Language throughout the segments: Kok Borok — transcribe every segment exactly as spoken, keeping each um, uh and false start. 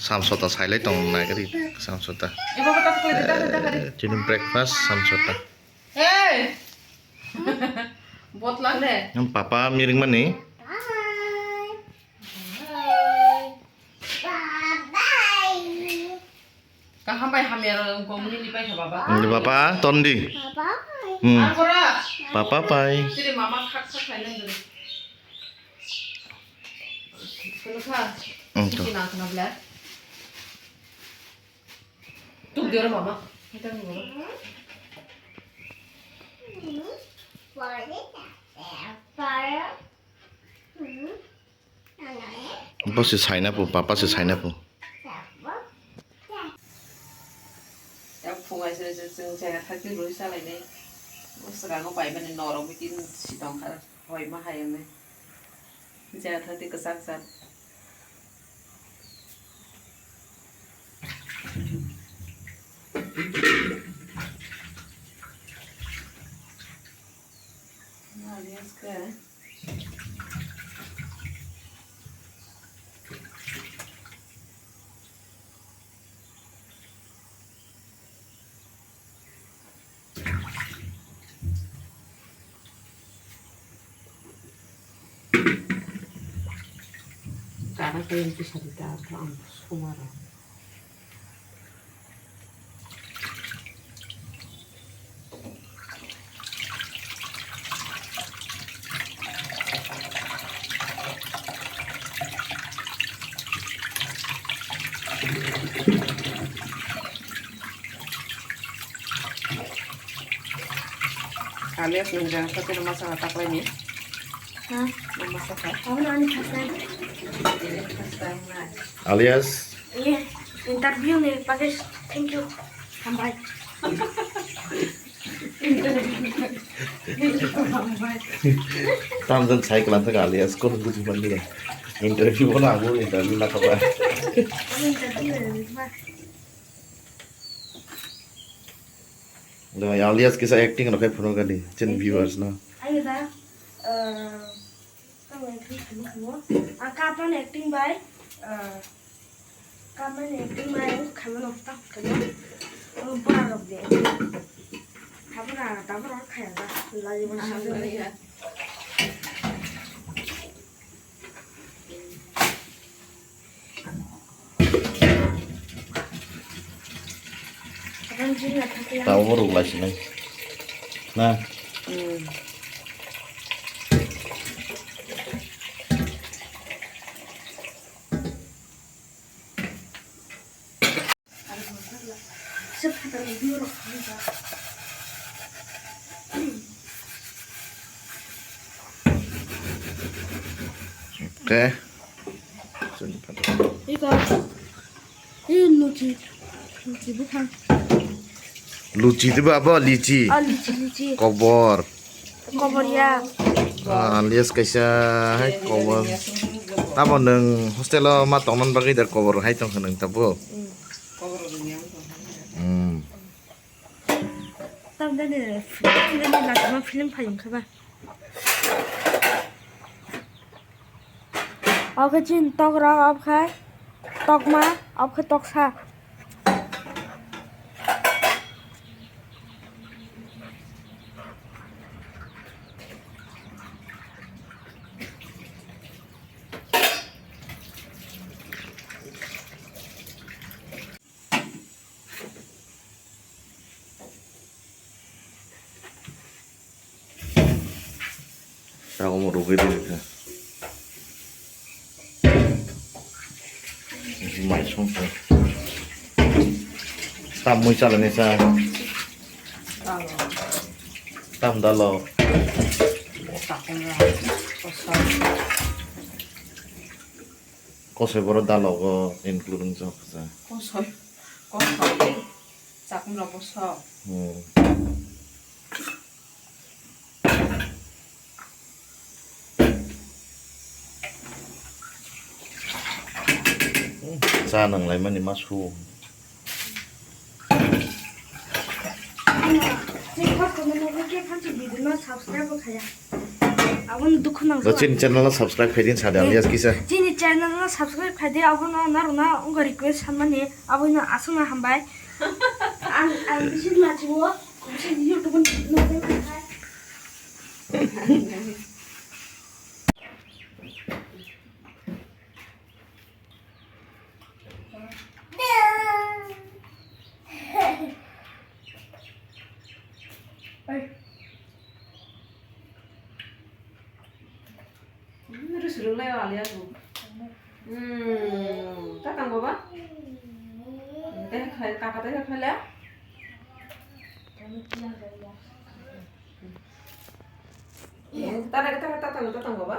Samsota sailai tong nai kari samsota. Chini breakfast samsota. Hey! Botlang de. Papa miring mani. Kaham bai hamya rok wngkha, mili pai kha baba. Papa tondi. Hmm. Papa pai. Siri mama khak khak khai nang dulu. Khulukha. Hmm, to. Siki nang khna bla. Tuk dia mama. Kita ni mama. Bo se saina po, papa se saina po. Yang phungai se se chwng chaya thakti rui salai nai. Bwswkango bai mani norok bitin si tong kha, hoi ma hai wngwi. Chaya thakti kwchak chak. Alias khe. Kara kaya bisa dita apa ang sumara. Alias nung jang sate no masa kata kau ini. Ha? Nung masa kata. Kamu nani first time? Ini first time na. Alias. Iya, interview ni package. Thank you. Hambai. Tam jan sai kelang thang alias ko buji man dia. Interview ko na aku interview na kaba. Kamu interview ni ba. Alias kisa acting no kai phunuk gani chen viewers no. Ayo da. Eh, Ang acting khaima khaio. Ang Kapan acting bai, ah, Kapan acting bai ang khaima nokta khaima. Ang bora rok de. Habra, tabra khaya da. Lagi mana. Tabo bo rwgwlai sinai. Na? Te. Iko. Iko luchi. Luchi buphang. Luchi diba abo lichi. Ah, lichi, lichi. Kobor. Kobor ya. Ah, alias kaisa hai kobor. Tamo nwng hostel o ma tongna bagwi da kobor hai tongkha nwng tabo. Hmm. Hmm. Tamjani film, tamjani lachima film phai wngkha ba. Obo khe chini tokra, obo khe tokma, obo khe toksa. Tago mo rugwi rwkha. Mai songkha. Tam mui chalani sa. Tam dalo. Kosoi boro dalogo include wng jok kha. Kosoi, kosoi, chakmrok bwswk. Hmm. Cha nang lai mani ma su. Nokni khe phansi video no subscribe bo khaya. Aboni dukhu nang. Bo chini channel no subscribe khaidin sa de, alias kisa. Chini channel no subscribe khaidi, abono narwkna wngkha request sanmani, abono aswkno hambai. Ang, ang bisi nachiwo, bisi YouTube no subscribe khai. Rwswrwng lai o alias bo. Hmm, ta tang baba? Tei khai, kaka tei khai le? Tara kita kata tang, ta tang baba?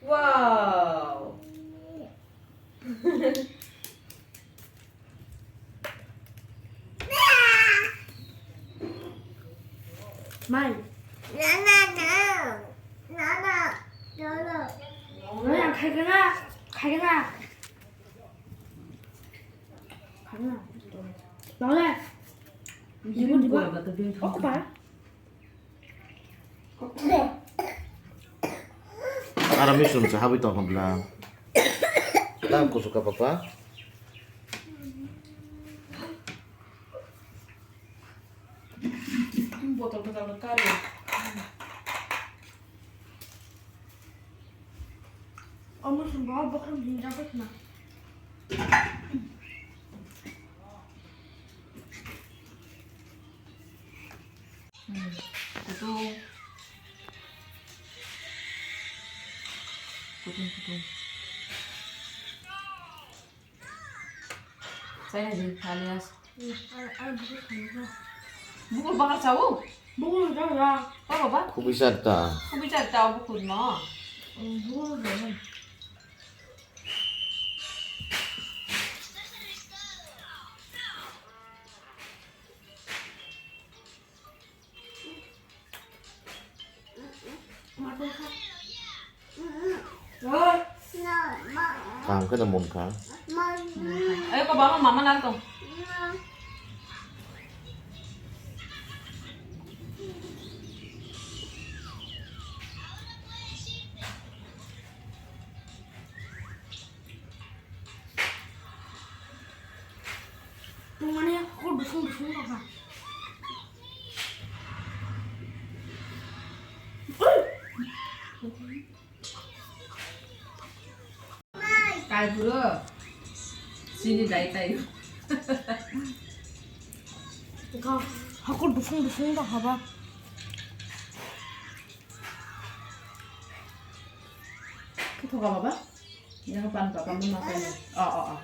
Wow. Mai. Nana, nana, nana, nana. Nana, khai kana, khai kana. Khai kana. Nana. Dibu, dibu. Oku pa. Ara misum sa habwi tong bla. Tang kusuka papa. Botol botol kari. Omo sumbo bokhrom hinja bwkhna. Hmm. Kutung. Kutung, kutung. Chaya di, alias. Hmm, ar, ar bukul khamu ko. Bukul bakar chao? Bukul chao ya. Chao baba? Kubi charta. Kubi charta bukul no. Hmm, bukul chao. Kaham khe no munkha. Ayo, ko baba, mama nang tong. Tongmani hakhor dusung dusung tongkha. Kai bro. Sini dai tai. Tongkha, hakhor dusung dusung tongkha ba. Khe thoka baba? Yang pan papa mama kai. Oh, oh, oh.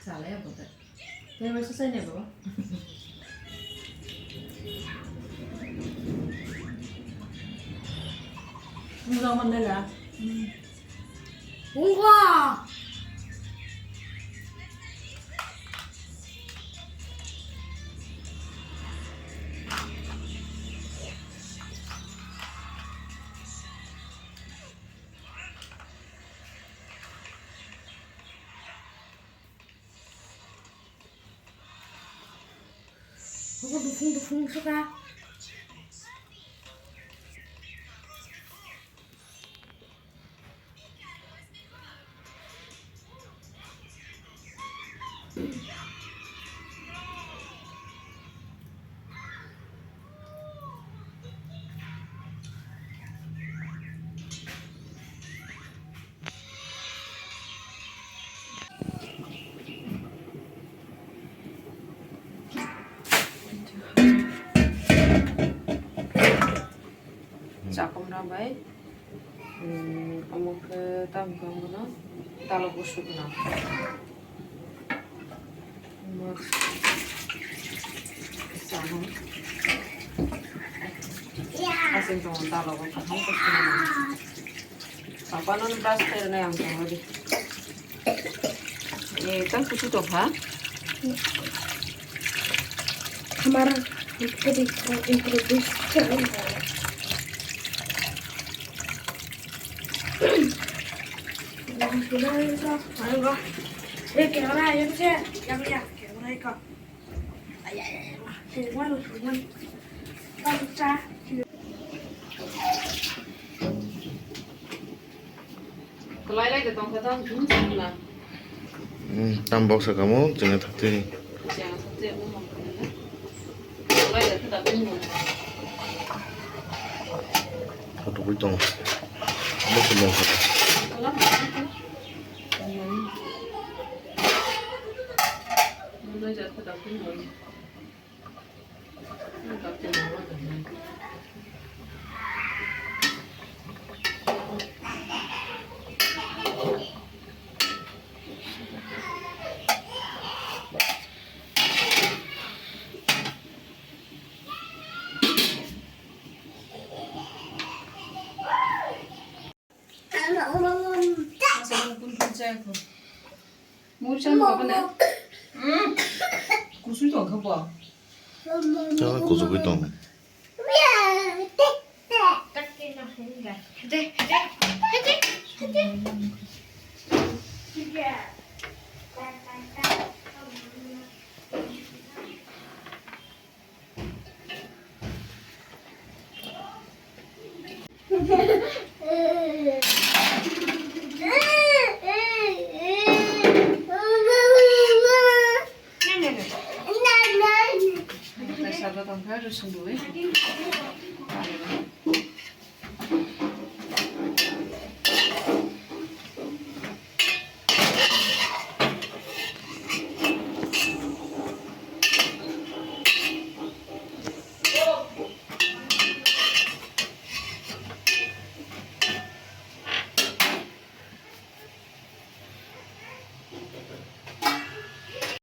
Chala ya bote. Tei bai sasai ne baba. Mujang man dela. Wah. Obo dufung dufung wngkha. Chakomra bai, um, omo khe tamo khe omono talo bwswk no. Omo chano. Aswk tongo talo bo kaham khe swnamani. Papa no brush khairwnai ang tongwi di. Eh, tang kuchu tong ha? Hamar, introduce khairwnai. Kwlai lai de tongkha tang thum sung na. Hmm, tam bok sa kamo, chwngno thakti. Chwng thakti mo mo. Kwlai lai de thum mo. Kotugwi tong. Mo se mo kha. Kwlai lai de. Mo lai de thum mo. Mui chan ba bana. Kusui tong kha bo. Chala kuchugwi tong. Tei sabra tongkha, rwsong rwui.